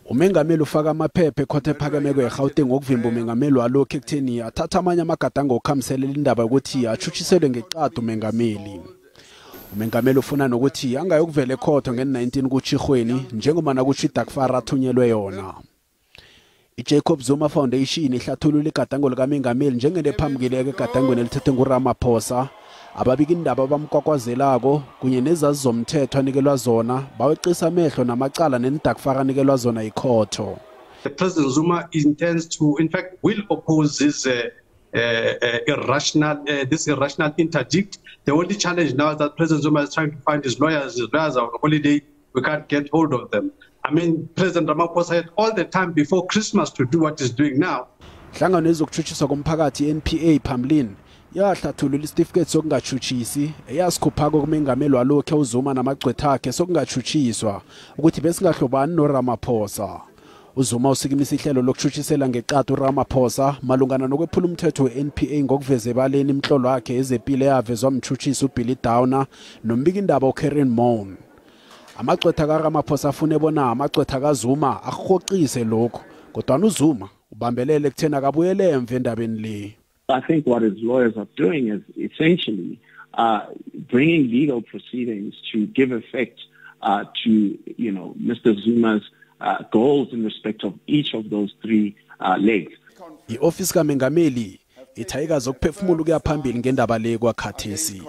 Umengameli ufaka amaphepha ekhotho ephakemeko eGauteng ngokuvimba umengameli walokhu ekutheni athathe amanye amagadango okukhambiselela indaba yokuthi atshutshiselwe ngeqadi umengameli. Umengameli ufuna nokuthi angayokuvela ekhotho nge-19 kuTjhirhweni njengoba nakutjho iDakfara athunyelwe yona. I-Jacob Zuma Foundation ihlathulula igadango likamengameli njengento ephambukileko egadangweni elithethwe nguRamaphosa. Ababika indaba abamkwakwazelako kunye nezazi zomthetho anikelwa zona baweqisa amehlo namacala nendakfara anikelwa zona yikhotho. President Zuma intends to, in fact, will oppose this irrational interdict. The only challenge now is that President Zuma is trying to find his lawyers. His lawyers are on holiday. We can't get hold of them. I mean, President Ramaphosa had all the time before Christmas to do what he's doing now. Inhlangano yezokutshutshiswa komphakathi iNPA phambilini yahlathulula isitifiketi sokungatshutshisi eyasikhuphako kumengameli walokhu uZuma namagcwetha akhe sokungatshutshiswa ukuthi besingahlobani noRamaphosa. UZuma usikimisa ihlelo lokutshutshisela ngeqadi uRamaphosa malungana nokwephula umthetho we-NPA ngokuveza ebaleni imihlolo yakhe ezepilo eyavezwa mtshutshisi uBilly Downer nombikindaba uKaren Maughan. Amagcwetha kaRamaphosa afune bona amagcwetha kaZuma arhoqise lokhu, kodwana uZuma ubambelele ekutheni akabuyele emva endabeni le. I think what his lawyers are doing is essentially bringing legal proceedings to give effect to Mr. Zuma's goals in respect of each of those three legs. I-ofisi kaMengameli ithi ayikazokuphefumula ukuya phambili ngendaba le kwakhathesi.